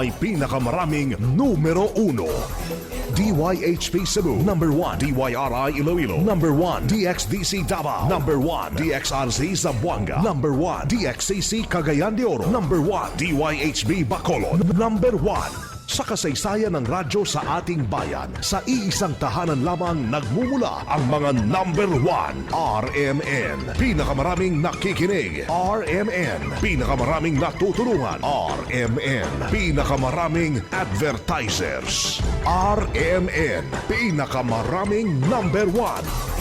Ay pinakamaraming numero uno. DYHP Cebu, number 1. DYRI Iloilo, number 1. DXDC Davao, number 1. DXRZ Zamboanga, number 1. DXCC Cagayan de Oro, number 1. DYHB Bacolod, number 1. Sa kasaysayan ng radyo sa ating bayan, sa iisang tahanan lamang nagmumula ang mga number 1. RMN. Pinakamaraming nakikinig. RMN. Pinakamaraming natutulungan. RMN. Pinakamaraming advertisers. RMN. Pinakamaraming number 1.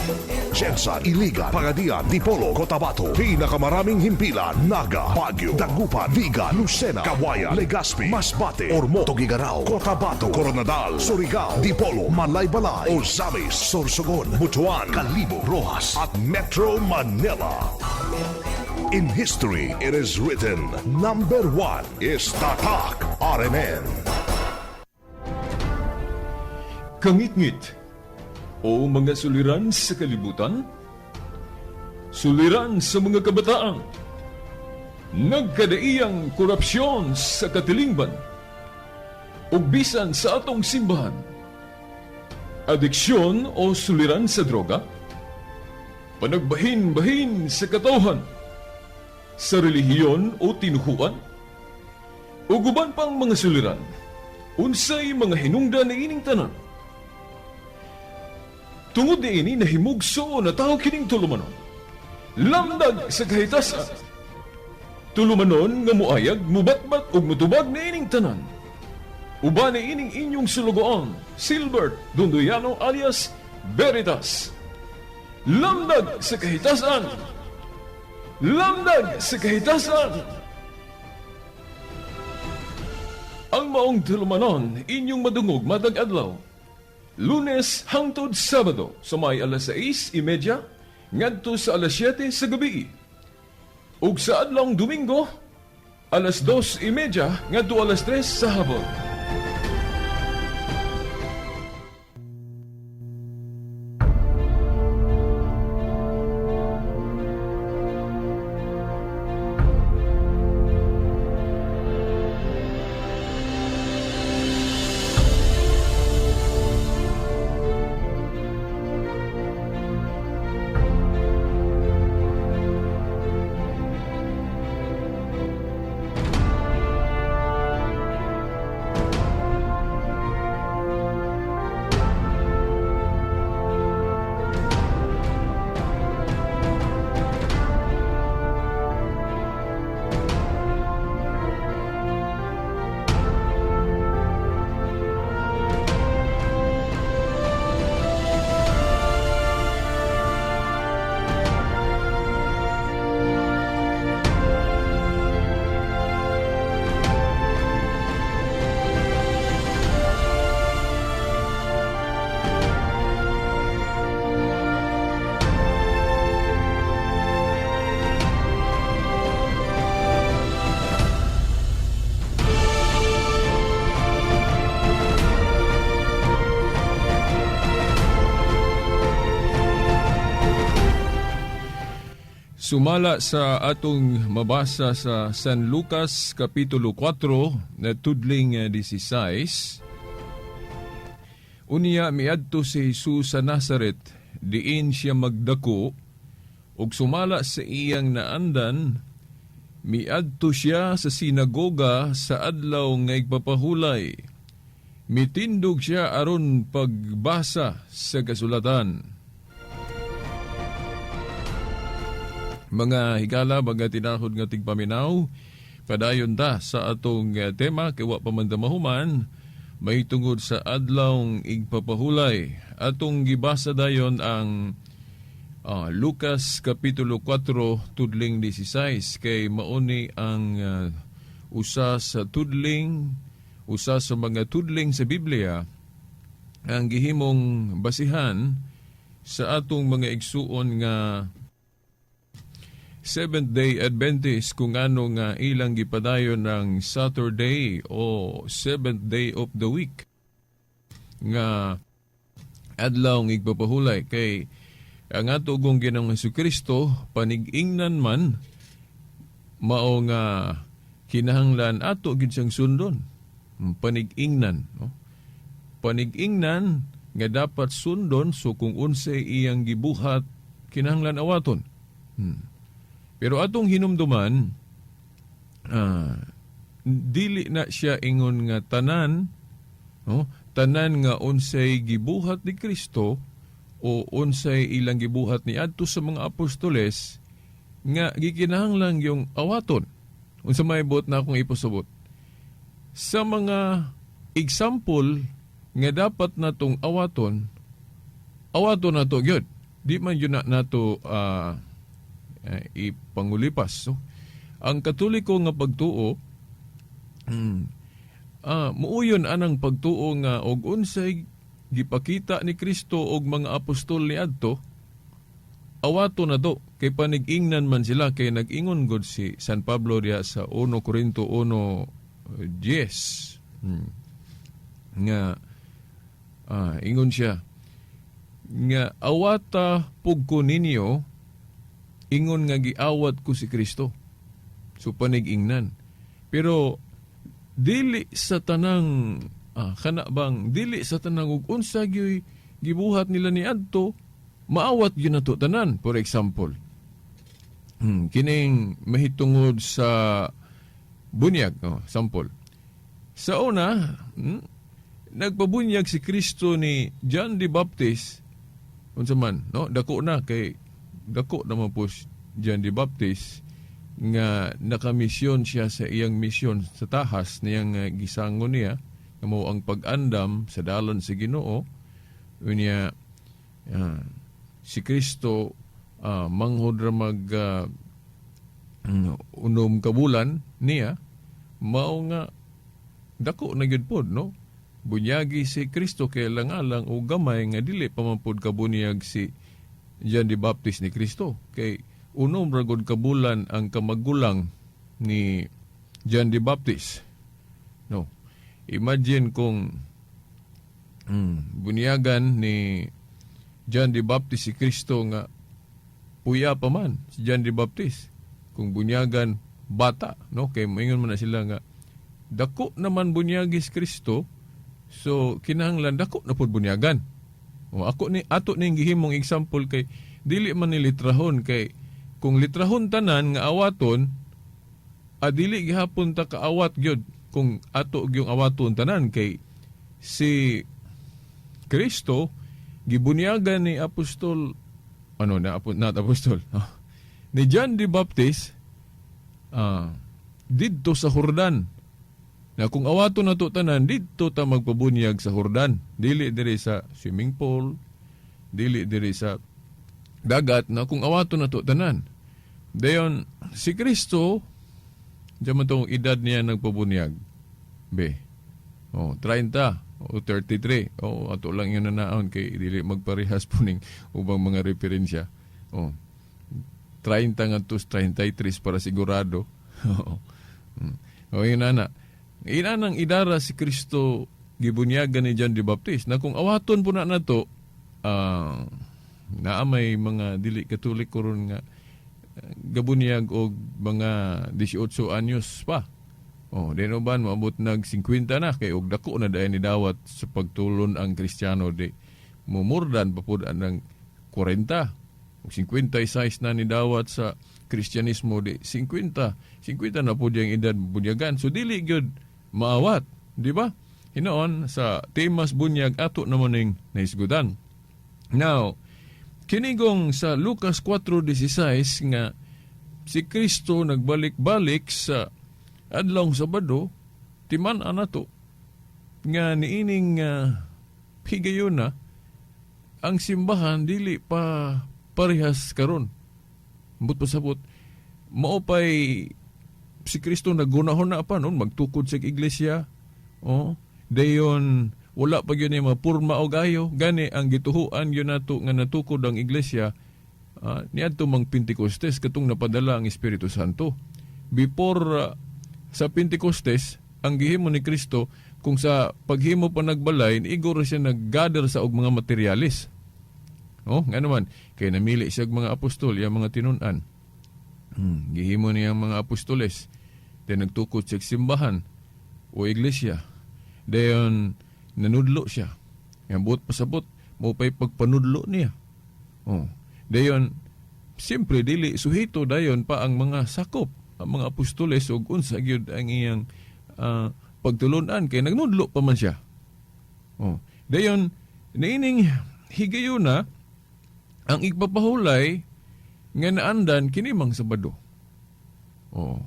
GenSan, Iligan, Pagadian, Dipolog, Cotabato. Pinakamaraming himpilan, Naga, Baguio, Dagupan, Vigan, Lucena, Cauayan, Legazpi, Masbate, Ormoc, Tuguegarao, Cotabato, Koronadal, Surigao, Dipolog, Malaybalay, Ozamiz, Sorsogon, Butuan, Kalibo, Roxas, at Metro Manila. In history, it is written, number 1 is Tatak RMN. Kangitngit o mga suliran sa kalibutan, suliran sa mga kabataan, nagkadaiyang korupsyon sa katilingban, ug bisan sa atong simbahan, adiksyon o suliran sa droga, panagbahin-bahin sa katawhan, sa relihiyon o tinuhuan, ug uban pang mga suliran, unsay mga hinungdan niining tanan? Tungod niini nahimugso na tao kining tulumanon. Lamdag sa kahitasan. Tulumanon nga muayag, mubatbat ug mutubag niining tanan. Uban niining inyong sulugoon, Silbert Dondoyano alias Veritas. Lamdag sa kahitasan. Lamdag sa kahitasan. Ang maong tulumanon inyong madungog matag adlaw. Lunes hangtod Sabado sa may alas 6:30 ngadto sa alas 7 sa gabi. Ug sa adlawng Domingo alas 2:30 ngadto alas 3 sa hapon. Sumala sa atong mabasa sa San Lucas Kapitulo 4 na tudling 16, unya miadto si Jesus sa Nazaret, diin siya magdako, ug sumala sa iyang naandan, miadto siya sa sinagoga sa adlaw nga igpapahulay. Mitindog siya aron pagbasa sa kasulatan. Mga higala, mga tinahod nga tigpaminaw, padayon ta sa atong tema kay wa pa man ta mahuman, may tungod sa adlawng igpapahulay. Atong gibasa dayon ang Lucas Kapitulo 4 tudling 16 kay mauni ang usa sa tudling, usa sa mga tudling sa Biblia ang gihimong basihan sa atong mga igsuon nga Seventh Day Adventist kung ano nga ilang gipadayon ng Saturday o seventh day of the week nga adlaw ng igpapahulay kay ang ato gong Ginoong Hesukristo panig-ingnan man mao nga kinahanglan ato gid siyang sundon. Panig-ingnan, no? Panig-ingnan nga dapat sundon, so kung unsay iyang gibuhat, kinahanglan awaton. Pero atong hinumduman, dili na siya ingon nga tanan, no? Tanan nga unsay gibuhat ni Kristo o unsay ilang gibuhat ni adto sa mga apostoles nga gikinahanglan yung awaton. Unsa may buot na akong ipasabot? Sa mga example nga dapat natong awaton, awaton nato gyud. Di man yun na nato ipangulipas. So, ang Katoliko nga pagtuo, muuyon anang pagtuo nga og unsay gipakita ni Kristo og mga apostol ni adto, awato na to kay panig-ingnan man sila, kay nag-ingon god si San Pablo diha sa 1 Corinto 1:10, nga ingon siya nga awata pugko ninyo ingon nga giawat ko si Kristo. So panig-ingnan, pero dili sa tanang kana bang dili sa tanang ug unsa gyoy gibuhat nila ni adto maawat gyud nato tanan. For example, kining mahitungod sa bunyag, oh, sample. Sa una, nagpabunyag si Kristo ni John the Baptist, unsa man, no? Dako na kay dako naman po si John the Baptist nga nakamisyon siya sa iyang misyon sa tahas niyang gisangon niya nga mao ang pag-andam sa dalan sa Ginoo. Unya si Kristo manghod ra mag 6 ka bulan niya, mao nga dako na gyud pod, no? Bunyagi si Kristo kay langalang o gamay nga dili pa man pod kabunyag si John the Baptist ni Kristo kay 6 ra gud ka bulan ang kamagulang ni John the Baptist, no? Imagine kung bunyagan ni John the Baptist si Kristo nga puya pa man si John the Baptist, kung bunyagan bata, no? Kay moingon man na sila nga dako naman bunyagi si Kristo, so kinahanglan dako na pud bunyagan. O ako ni ato ning gihimong example kay dili man ni litrahon, kay kung litrahon tanan nga awaton, dili gihapon ta kaawat gyud kung ato gyung awaton tanan, kay si Kristo gibunyagan ni apostol ano na not apostol, ni John the Baptist didto sa Jordan, na kung awaton nato tanan, didto ta magpabunyag sa Jordan, dili diri sa swimming pool, dili diri sa dagat, na kung awaton nato tanan. Dayon si Kristo diyan man tong edad niya nagpabunyag be, oh, 30 o 33. Oh, ato lang yun na naon kay dili magparehas po ning ubang mga referensya. Oh, 30 ngadto 33 para sigurado. Oo. O yun na. Ina nang idara si Kristo gibunyagan ni John the Baptist, na kung awaton po na nato, naa may mga dili Katoliko ron nga gabunyag og mga 18 anyos pa. Oh, di no ban maabot nag 50 na kay og dako na dayon ni dawat sa pagtulon ang Kristiyano, di mumurdan pa pud ang 40. Og 56 na ni dawat sa Kristyanismo, di 50. 50 na pud yung edad bunyagan. So dili gyud maawat, di ba? Hinoon sa temas bunyag ato naman ning nahisgutan. Now, kinigong sa Lucas 4:16 nga si Kristo nagbalik-balik sa adlawng Sabado, timan-an nato nga niining higayuna ang simbahan dili pa parehas karon. Ambot pasabot, mao pay si Kristo naggunahon na pa noon magtukod sa iglesia. Oh, dayon wala pa gyud ni mapurma og ayo. Gani ang gituhuan gyud nato nga natukod ang iglesia niadto mang Pentecostes, katong napadala ang Espiritu Santo. Before sa Pentecostes, ang gihimo ni Kristo kung sa paghimo pa nagbalay, igor siya nag-gather sa og mga materialis. Oh, nga naman kay namili siya og mga apostol, yang mga tinun-an. Gihimo niya ang mga apostoles. Then nagtukod siya simbahan o iglesia. Dayon nanudlo siya. Yang buot pasabot mo pay pagpanudlo niya. Oh. Dayon siyempre dili suhito dayon pa ang mga sakop, ang mga apostoles ug unsa gyud ang iyang pagtulunan kay nagnudlo pa man siya. Oh. Dayon niining higayuna ang igpapahulay nga naandan kini mang Sabado. Oh.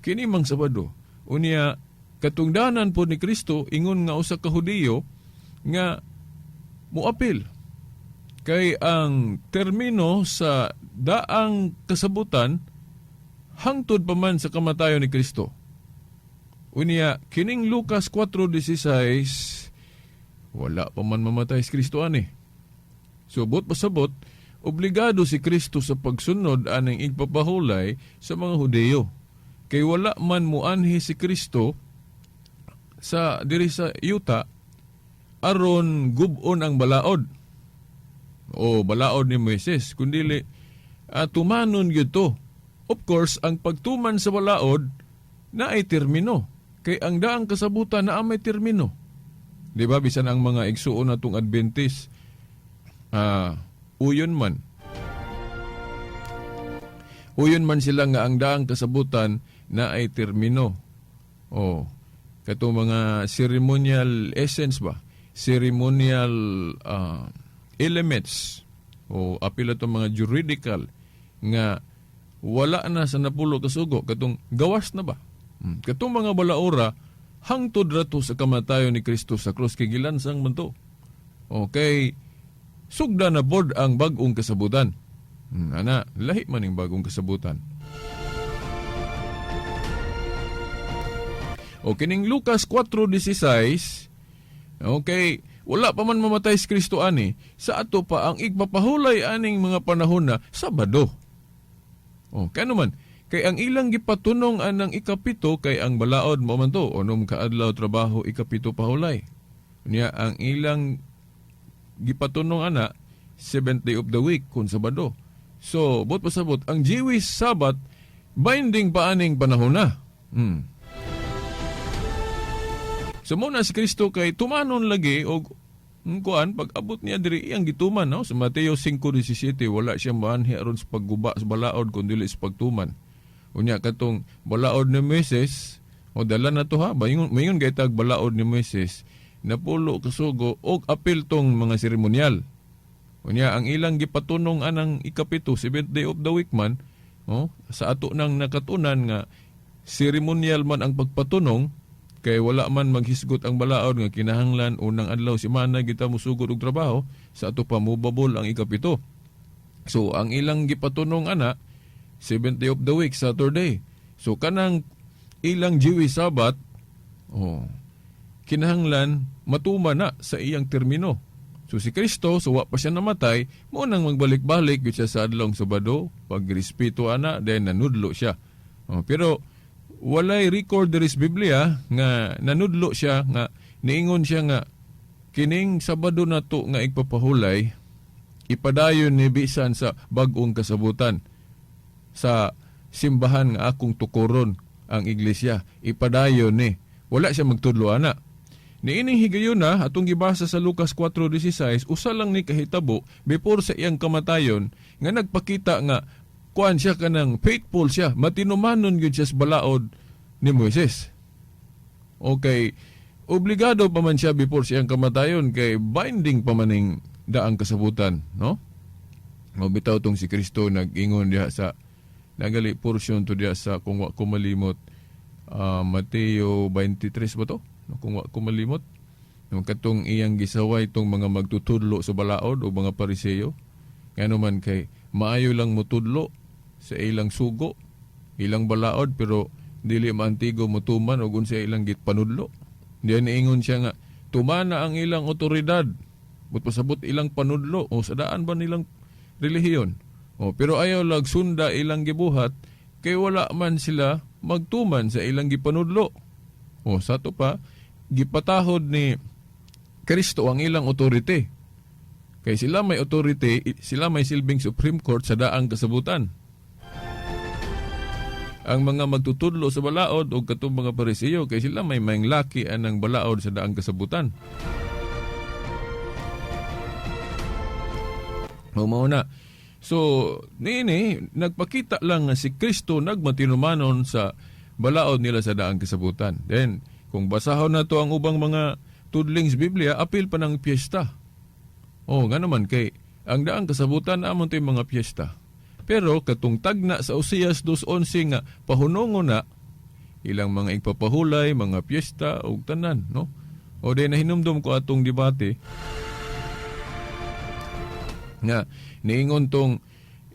Kini mang Sabado. Unya katungdanan po ni Kristo ingon nga usa ka Hudiyo nga moapil kay ang termino sa daang kasabutan hangtod pa man sa kamatayon ni Kristo. Unya kining Lucas 4:16 wala pa man mamatay si Kristo ani. So buot pasabot, obligado si Kristo sa pagsunod aning igpapahulay sa mga Hudeyo. Kay wala man muanhi si Kristo sa diri sa yuta aron gub-on ang balaod o balaod ni Moises, kundili tumanon gyud to. Of course, ang pagtuman sa balaod na ay termino. Kay ang daang kasabutan na may termino. Di ba bisan ang mga igsuon natong Adventist, uyon man. Uyon man sila nga ang daang kasabutan na ay termino. Oh, katong mga ceremonial essence ba? Ceremonial elements o apil atong mga juridical nga wala na sa napulo kasugo, katong gawas na ba? Katong mga balaora hangtod ra to sa kamatayon ni Kristo sa krus kay gilansang man to. Okay, sugda na pod ang bag-ong kasabutan. Ana, lahi man ning bagong kasabutan. O kining Lucas 4:16, okay, wala pa man mamatay si Kristo ani, sa ato pa ang igpapahulay aning mga panahon na Sabado. O, kano man, kay ang ilang gipatunong anang ikapito kay ang balaod mo man to, unom ka adlaw trabaho, ikapito pahulay. Unya ang ilang gipatunong ana seventh day of the week kun Sabado. So, buot pasabot, ang Jewish Sabbath binding pa aning panahon na. So muna si Kristo kay tumanon lagi og kuan pag abot niya diri iyang gituman, no? Sa Mateo 5:17, wala siya maanhi aron sa pagguba sa balaod kun dili sa pagtuman. Unya katong balaod ni Moises o dala na to ha, bayngon mayon gaytag balaod ni Moises napulo kasugo og apil tong mga seremonyal. Unya ang ilang gipatunong anang ikapito, seventh day of the week man, oh, sa ato nang nakatunan nga seremonyal man ang pagpatunong kay wala man maghisgot ang balaod nga kinahanglan unang adlaw semana kita mosugod og trabaho, sa ato pa mubabol ang ikapito. So ang ilang gipatunong ana seventh day of the week, Saturday. So kanang ilang Jewish Sabbath, oh, kinahanglan matuman na sa iyang termino. So si Kristo, so wa pa siya namatay, mo nang magbalik-balik gyud siya sa adlong Sabado, pagrespeto ana, then nanudlo siya. Oh, pero walay record diri sa Biblia nga nanudlo siya nga niingon siya nga kining Sabado na to nga igpapahulay ipadayon ni bisan sa bag-ong kasabutan sa simbahan nga akong tukoron ang iglesia, ipadayon ni. Wala siya magtudlo ana. Niining higayuna atong gibasa sa Lucas 4:16, usa lang ni kahitabo before sa iyang kamatayon nga nagpakita nga kuan siya, kanang faithful siya, matinumanon gyud siya sa balaod ni Moises. Okay, obligado pa man siya before siyang kamatayon kay binding pa maning daang kasabutan, no? Mabitaw tong si Kristo nag-ingon diha sa nagali portion to diha sa, kung wa ko malimot, Mateo 23 ba to? No, kung wa ko malimot. Yung katong iyang gisaway tong mga magtutudlo sa balaod o mga Pariseyo. Ngano man kay maayo lang mutudlo sa ilang sugo, ilang balaod, pero dili maantigo mutuman og unsa ilang gitpanudlo. Diyan niingon siya nga tumana ang ilang otoridad, but pasabot ilang panudlo o sa daan ba nilang relihiyon. O, pero ayaw lag sunda ilang gibuhat kay wala man sila magtuman sa ilang gipanudlo. O sa to pa gipatahod ni Kristo ang ilang authority. Kay sila may authority, sila may silbing Supreme Court sa daang kasabutan. Ang mga magtutudlo sa balaod o katong mga Pariseo kay sila may manglaki anang balaod sa daang kasabutan. Mao na. So, niini nagpakita lang nga si Kristo nagmatinumanon sa balaod nila sa daang kasabutan. Then, kung basahon na to ang ubang mga tudling sa Biblia, apil pa ng piyesta. Oh, nga naman kay ang daang kasabutan amon to mga piyesta. Pero katong tagna sa Oseas 2:11 nga pahunongo na ilang mga igpapahulay, mga piyesta ug tanan, no? O di nahinumdum ko atong debate nga niingon tong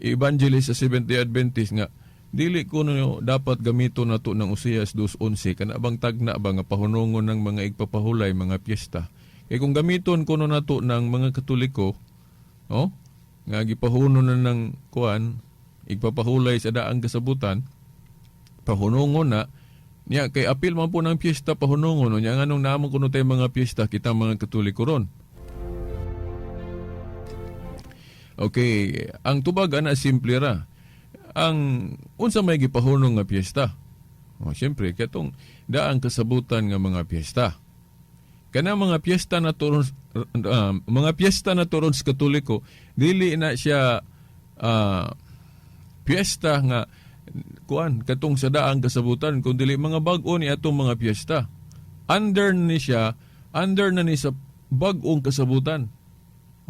evangelist sa Seventh-day Adventist nga dili ko no dapat gamiton nato ng Oseas 2:11, kana bang tagna ba nga pahunongon ng mga igpapahulay, mga piyesta. Kay kung gamiton kuno nato ng mga Katoliko, oh, nga gipahuno na ng kuan igpapahulay sa daang kasabutan, pahunongon na niya kay apil man po ng piyesta pahunongon niya, nganong naamon kuno tay mga piyesta kita mga Katoliko ron? Okay, ang tubag ana simple ra. Ang unsa may gipahunong nga piyesta? O siyempre katong daang kasabutan nga mga piyesta. Kana mga piyesta na turon, mga piyesta na turon sa Katoliko, dili na siya piyesta nga kuan katong sa daang kasabutan, kun dili mga bag-o ni atong mga piyesta. Under ni siya, under na ni sa bag-ong kasabutan.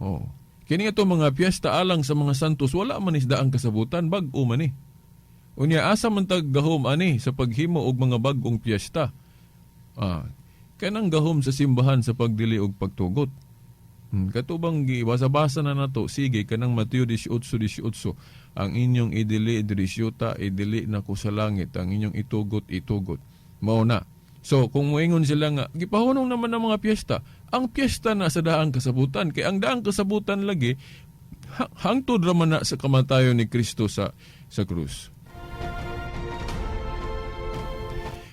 Oh. Kini atong mga piyesta alang sa mga santos, wala man is daang kasabutan, bag-o man ni. Unya asa man tag gahom ani sa paghimo og mga bag-ong piyesta? Kanang gahom sa simbahan sa pagdili og pagtugot. Katubang gibasa-basa na nato, sige kanang Mateo 18:18, ang inyong idili diri syuta, idili na ko sa langit, ang inyong itugot, itugot. Mao na. So, kung moingon sila nga, gipahunong naman ang mga piyesta, ang piyesta na sa daang kasabutan, kay ang daang kasabutan lagi, hangtod ra man na sa kamatayon ni Kristo sa krus.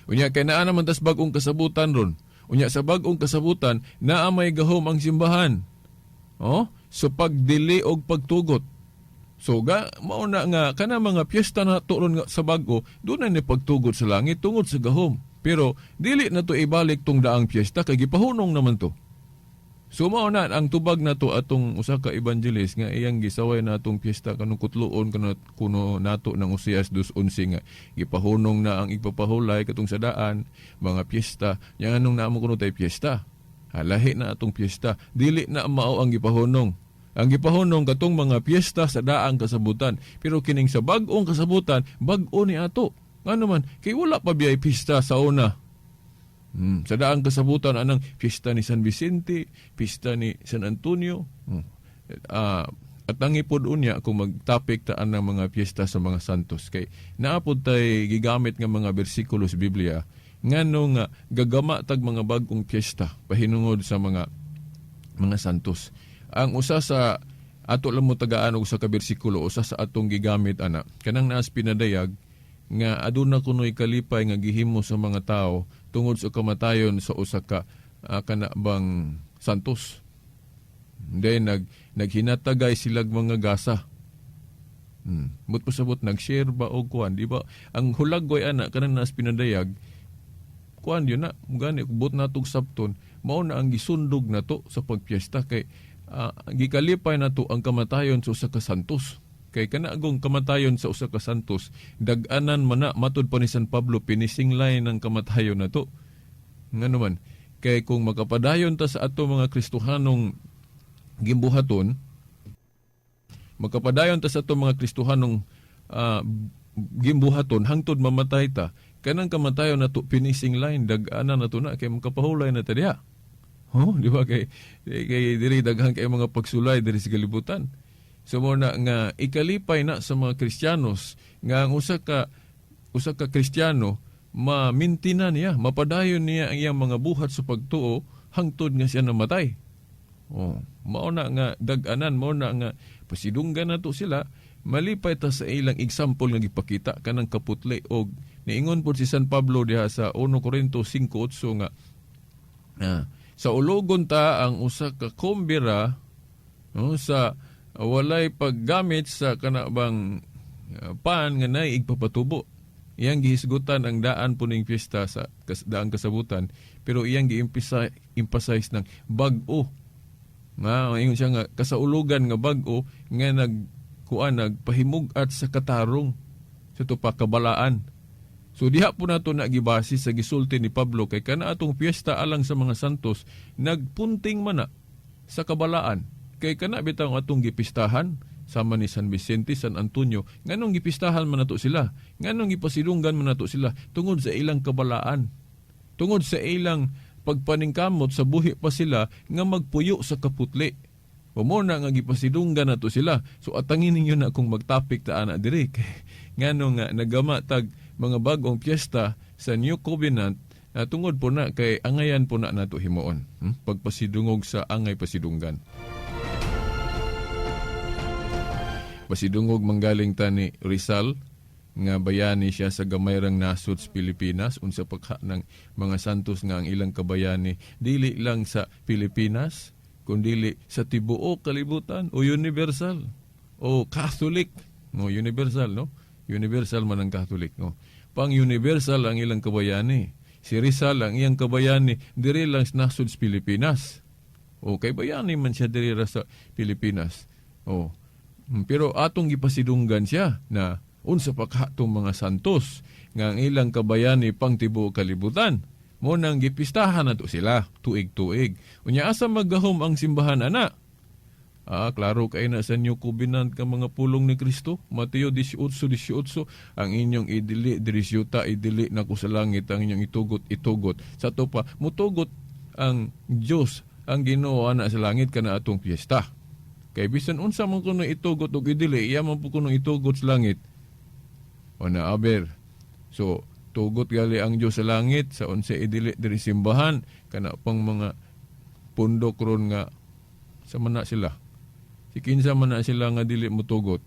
Unya, kay naa naman tas bag-ong kasabutan ron. Unya, sa bag-ong kasabutan, naa may gahom ang simbahan. Oh? So, pagdili og pagtugot. So, mao na nga, kana mga piyesta na to ron nga sa bag-o, doon na ni pagtugot sa langit, tungod sa gahom. Pero dili na to ibalik tong daang piyesta kay gipahunong naman to. So mao na ang tubag na to atong usa ka evangelist nga iyang gisaway na atong piyesta kanong kutloon kuno kuno nato ng Oseas 2:11 nga gipahunong na ang igpapahulay katong sa daan mga piyesta. Nya nganong naamo kuno tay piyesta? Lahi na atong piyesta. Dili na mao ang gipahunong. Ang gipahunong katong mga piyesta sa daang kasabutan. Pero kining sa bag-ong kasabutan, bag-o ni ato. Ngano man, kay wala pa biyay pista sa una. Sa daang kasabutan, anang pista ni San Vicente, pista ni San Antonio. At ang ipod unya kung magtapik taan ng mga piyesta sa mga santos. Kay naapod tay gigamit nga mga bersikulo sa Biblia, ngano nga gagama tag mga bag-ong piyesta pahinungod sa mga santos. Ang usa sa ato lang mo tagaan og usa ka bersikulo, usa sa atong gigamit ana, kanang naas pinadayag nga aduna kunoy kalipay nga gihimo sa mga tao tungod sa kamatayon sa usa ka kana bang santos. Then naghinatagay silag mga gasa. But pasabot nag-share ba og kuan, di ba? Ang hulagway ana kanang naas pinadayag, kuan yun na, gani but natog sabton, mao na ang gisundog nato sa pagpiesta kay gikalipay nato ang kamatayon sa usa ka santos. Kay kanaagong kamatayon sa usa ka santos, dag-anan man na, matud pa ni San Pablo, pinisinglay ng kamatayon nato. Ngano man, kay kung makapadayon ta sa ato mga Kristohanong gimbuhaton, makapadayon ta sa ato mga Kristohanong gimbuhaton hangtod mamatay ta, kanang kamatayon nato finishing line, dag-anan nato na kay makapahulay na ta diha. Oh, di ba kay diri daghan kay mga pagsulay diri sa kalibutan. So mo na nga ikalipay na sa mga Kristiyanos nga ang usa ka Kristiyano mamintina niya, mapadayon niya ang iyang mga buhat sa pagtuo hangtod nga siya namatay. Oh, mao na nga dag-anan, mao na nga pasidunggan nato sila, malipay ta sa ilang example nga gipakita kanang kaputli. Og niingon pod si San Pablo diha sa 1 Corinto 5:8 nga sa ulogon ta ang usa ka kumbira, no, sa walay paggamit sa kanabang pan nga naay igpapatubo. Iyang gihisgutan ang daan puning piyesta sa daang kasabutan, pero iyang gi-emphasize ng bag-o. Nga ingon siya nga kasaulugan nga bag-o nga nagkuan nagpahimug-at sa katarong sa tupa kabalaan. So diha po nato na gibase sa gisulti ni Pablo kay kana atong piyesta alang sa mga santos nagpunting man na sa kabalaan. Kay kana bitaw atong gipistahan sama ni San Vicente, San Antonio, nganong gipistahan man nato sila, nganong gipasilunggan man nato sila tungod sa ilang kabalaan, tungod sa ilang pagpaningkamot sa buhi pa sila nga magpuyo sa kaputli. Mao na nga gipasilunggan nato sila. So atangin ninyo na kung magtapik ta ana diri. Ngano nga nagama tag mga bagong piyesta sa New Covenant, tungod po na kay angayan po na nato himuon. Pagpasidungog sa angay pasidunggan. Pasidungog manggaling ta ni Rizal nga bayani siya sa gamayrang nasod sa Pilipinas, unsa pagha ng mga santos nga ang ilang kabayani dili lang sa Pilipinas kundili sa tibuok kalibutan o universal o Catholic, no? Universal, no? Universal man ang Catholic, no? Pang universal ang ilang kabayani. Si Rizal, ang iyang kabayani diri lang sa nasod sa Pilipinas. O kay bayani man siya diri ra sa Pilipinas. O pero atong gipasidunggan siya na unsa pa katong mga santos nga ang ilang kabayani pang tibuok kalibutan. Mo nang gipistahan nato sila tuig-tuig. Unya asa maggahom ang simbahan ana? Klaro kay na sa New Covenant ka mga pulong ni Kristo. Mateo 18:18, ang inyong idili diri sa yuta, idili nako sa langit, ang inyong itugot, itugot. Sa to pa, mutugot ang Dios, ang Ginoo ana sa langit kana atong piyesta. Kay bisan unsa man kuno itugot og idili, iya man po kuno itugot sa langit. O na aber. So tugot gali ang Dios sa langit sa unsa idili diri simbahan kana pang mga pundok ron nga sa man na sila. Si kinsa man na sila nga dili mutugot.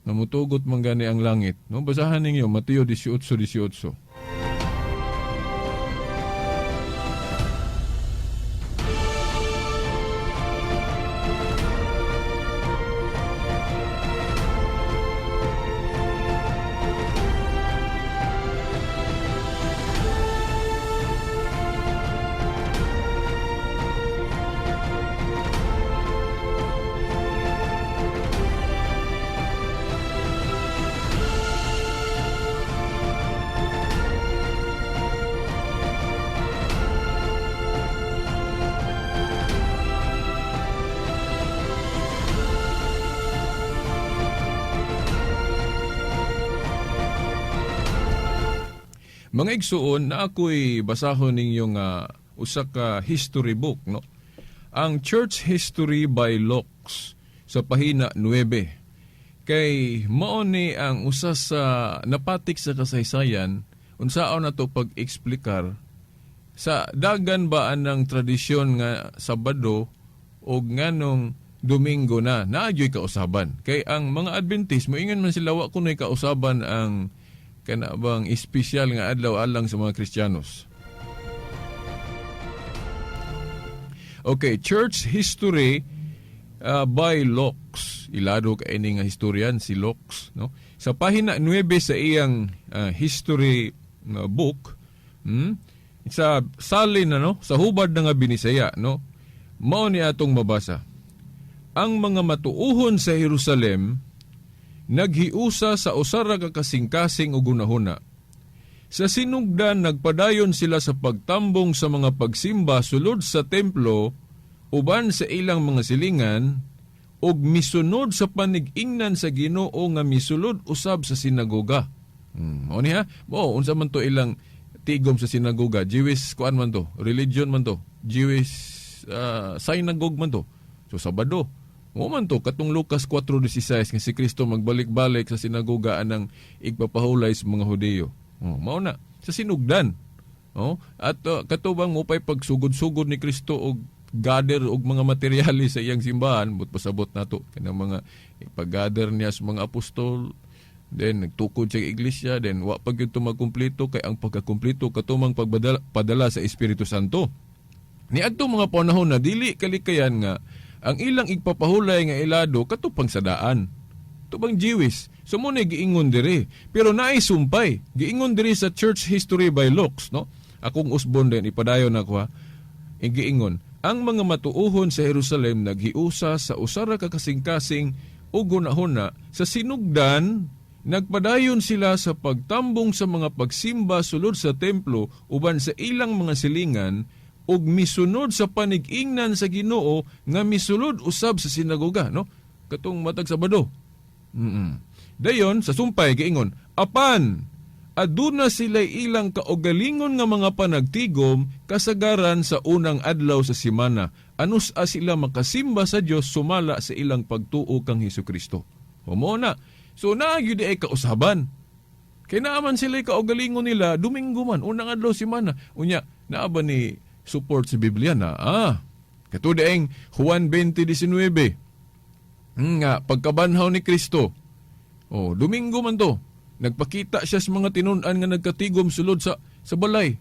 Na mutugot man gani ang langit. No, basahan ninyo Mateo 18:18. Mga igsuon, na ako'y basahon ninyong usa ka history book, no? Ang Church History by Locks sa pahina 9. Kay mao ni ang usa sa napatik sa kasaysayan unsaon nato pag-eksplikar sa dagan ba anang tradisyon nga Sabado o nganong Domingo na naadyoy kausaban. Kay ang mga Adventist moingon man sila wa kunoy kausaban ang kana bang espesyal nga adlaw alang sa mga Kristiyanos. Okay, Church History by Locks. Ilado kay ini nga historian si Locks, no? Sa pahina 9 sa iyang history book, sa salin ano, sa hubad na nga Binisaya, no? Mao ni atong mabasa. Ang mga matuuhon sa Jerusalem naghiusa sa usa ra ka kasing-kasing ug hunahuna. Sa sinugdan nagpadayon sila sa pagtambong sa mga pagsimba sulod sa templo uban sa ilang mga silingan ug misunod sa panig-ingnan sa Ginoo nga misulod usab sa sinagoga. Mao ni ha? Mo unsa man to ilang tigom sa sinagoga? Jewish kuan man to, religion man to, Jewish synagogue man to. So Sabado. Mo man to katong Lucas 4:16 nga si Kristo magbalik-balik sa sinagoga anang igpapahulay sa mga Hudiyo. Oh, mao na sa sinugdan. Oh, at katubang mo pay pagsugod-sugod ni Kristo og gather og mga materyales sa iyang simbahan, but pasabot nato kanang mga pag-gather niya sa mga apostol, then nagtukod siya sa iglesia, then wa pa gyud to magkumpleto kay ang pagkakumpleto katumang pagpadala padala sa Espiritu Santo. Niadto mga panahon na dili kalikayan nga ang ilang igpapahulay nga ilado katupang sadaan. Tubang Jewish. So mo na giingon diri. Pero naay sumpay. Giingon diri sa Church History by Lux, no? Akong usbon din ipadayon ako ha. Giingon, ang mga matuohon sa Jerusalem naghiusa sa usara ka kasing-kasing ug hunahuna sa sinugdan nagpadayon sila sa pagtambong sa mga pagsimba sulod sa templo uban sa ilang mga silingan ug misunod sa panig-ingnan sa Ginoo nga misulod usab sa sinagoga, no? Katong matag Sabado. Dayon sa sumpay giingon, apan aduna sila ilang kaugalingon nga mga panagtigom kasagaran sa unang adlaw sa simana. Anus a sila makasimba sa Dios sumala sa ilang pagtuo kang Hesukristo. Humo na. So naa gyud ay kausaban. Kay naa man sila kaugalingon nila Domingo man unang adlaw simana. Unya naa ba ni support sa Biblia na? Kato daeng Juan 20:19. Nga pagkabanhaw ni Kristo. Oh, Domingo man to. Nagpakita siya sa mga tinun-an nga nagkatigom sulod sa balay.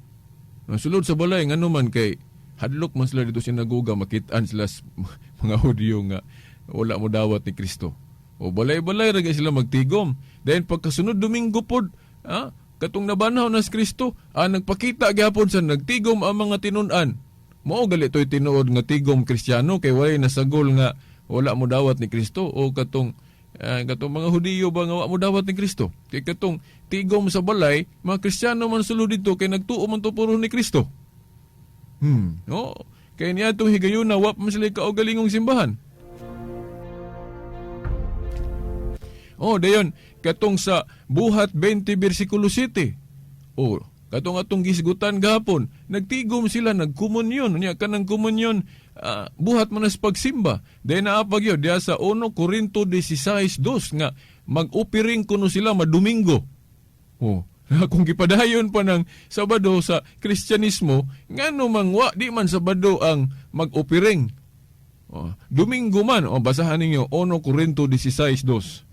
Sulod sa balay ngano man kay hadlok man sila dito sinagoga, makit-an sila sa mga Hudyo nga wala mo dawat ni Kristo. O balay-balay ra sila magtigom. Then pagkasunod Domingo pod, katong nabanhaw na si Kristo, nagpakita gyapon sa nagtigom ang mga tinun-an. Mao gali to'y tinuod nga tigom Kristiyano kay walay nasagol nga wala mo dawat ni Kristo o katong katong mga Hudiyo ba nga wa mo dawat ni Kristo. Kay katong tigom sa balay, mga Kristiyano man sulod dito kay nagtuo man to puro ni Kristo. No, kay niadtong higayuna wa pa man sila kaugalingong simbahan. Oh, dayon katong sa Buhat 20 bersikulo 7. Oh, katong atong gisgutan gahapon, nagtigom sila, nagkomunyon. Unya kanang komunyon, buhat man sa pagsimba. Dayon naapag yun, diya sa 1 Corinto 16:2 nga mag-opiring kuno sila madomingo. Oh, kung gipadayon pa ng Sabado sa Kristyanismo, ngano mang wa di man Sabado ang mag-opiring. Oh, Domingo man, oh, basahan ninyo 1 Corinto 16:2.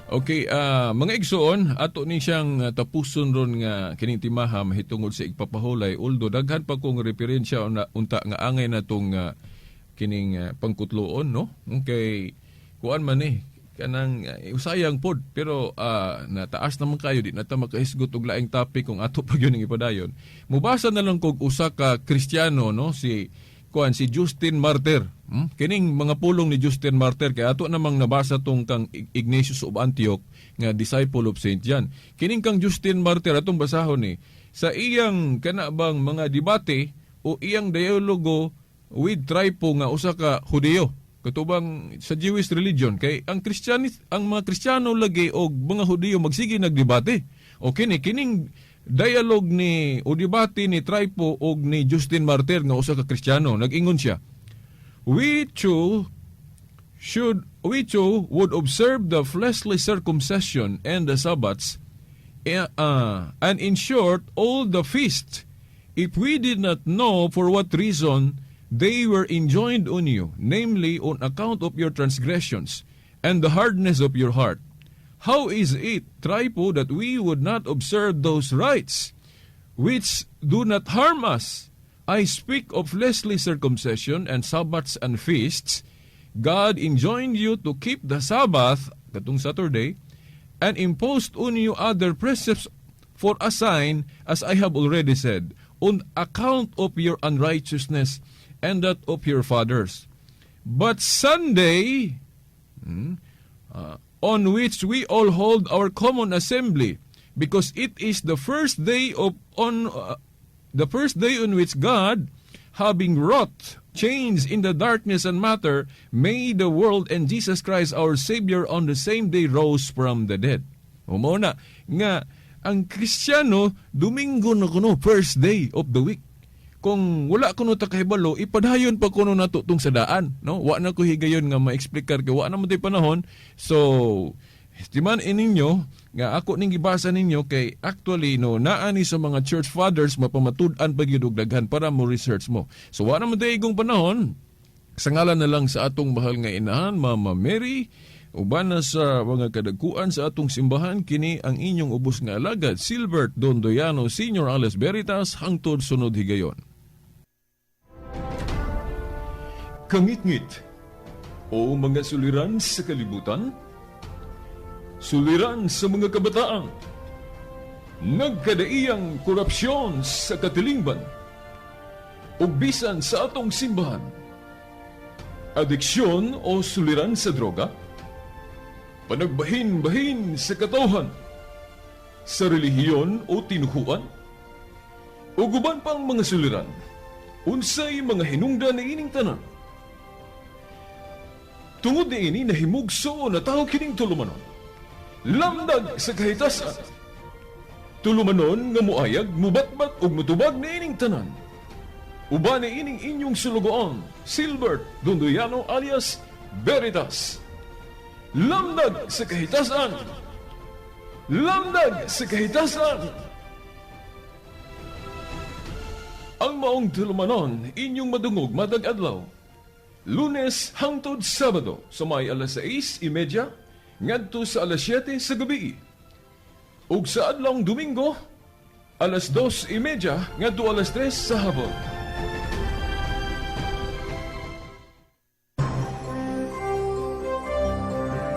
Okay, mga igsoon, ato ni siyang tapuson ron nga kining timaha mahitungod sa igpapahulay. Although daghan pa kong referensya unta nga angay na tong kining pangkutloon, no? Okay, kuan man ni kanang usayang pod, pero nataas naman kayo, di na ta makahisgot og laing topic kung ato pa gyud ning ipadayon. Mubasa na lang kog usa ka Kristiyano, no, si kuan si Justin Martyr. Kining mga pulong ni Justin Martyr kay ato namang nabasa tong kang Ignatius of Antioch nga disciple of Saint John. Kining kang Justin Martyr atong basahon ni sa iyang kana bang mga debate o iyang dialogo with Trypho nga usa ka Hudiyo katubang sa Jewish religion kay ang Kristiyani, ang mga Kristiyano lagi og mga Hudiyo magsige nagdebate. O kini kining dialogue ni o debate ni Trypho og ni Justin Martyr nga usa ka Kristiyano, nag-ingon siya, we too would observe the fleshly circumcision and the Sabbaths, and in short all the feasts, if we did not know for what reason they were enjoined on you, namely on account of your transgressions and the hardness of your heart. How is it, Trypho, that we would not observe those rites which do not harm us? I speak of fleshly circumcision and Sabbaths and feasts. God enjoined you to keep the Sabbath, katong Saturday, and imposed on you other precepts for a sign, as I have already said, on account of your unrighteousness and that of your fathers. But Sunday, on which we all hold our common assembly, because it is the first day of on the first day on which God, having wrought change in the darkness and matter, made the world, and Jesus Christ our Savior on the same day rose from the dead. Umo na nga ang Kristiyano Domingo na kuno first day of the week. Kung wala kuno ta kahibalo, ipadayon pa kuno nato tong sa daan, no? Wa na ko higayon nga maexplikar kay wa na man tay panahon. So Timan ininyo nga ako ning gibasa ninyo kay actually, no, naa ni sa mga church fathers, mapamatud-an pa gyud og daghan para mo research mo. So wa naman tayo igong panahon. Sa ngalan na lang sa atong mahal nga inahan, Mama Mary, uban na sa mga kadagkuan sa atong simbahan, kini ang inyong ubos nga alagad, Silbert Dondoyano Senior alias Veritas, hangtod sunod higayon. Kangitngit o mga suliran sa kalibutan, suliran sa mga kabataan, nagkadaiyang korupsyon sa katilingban, ug bisan sa atong simbahan, adiksyon o suliran sa droga, panagbahin-bahin sa katawhan, sa relihiyon o tinuhuan, ug uban pang mga suliran, unsay mga hinungdan ni ining tanan? Tungod ni ini, nahimugso na tao kining tulumanon. Lamdag sa Kahitasan. Tulumanon nga muayag, mubatbat ug mutubag ni ining tanan. Uban ni ining inyong sulugoon, Silbert Dondoyano alias Veritas. Lamdag sa Kahitasan! Lamdag sa Kahitasan! Ang maong tulumanon, inyong madungog matag adlaw. Lunes hangtod Sabado sa may alas 6:30 ngadto sa alas 7 sa gabi. Ug sa adlawng Domingo, alas 2:30 ngadto alas 3 sa hapon.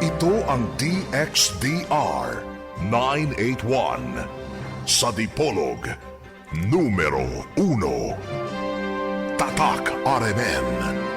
Ito ang DXDR 981 sa Dipolog, numero 1. Tatak RMN.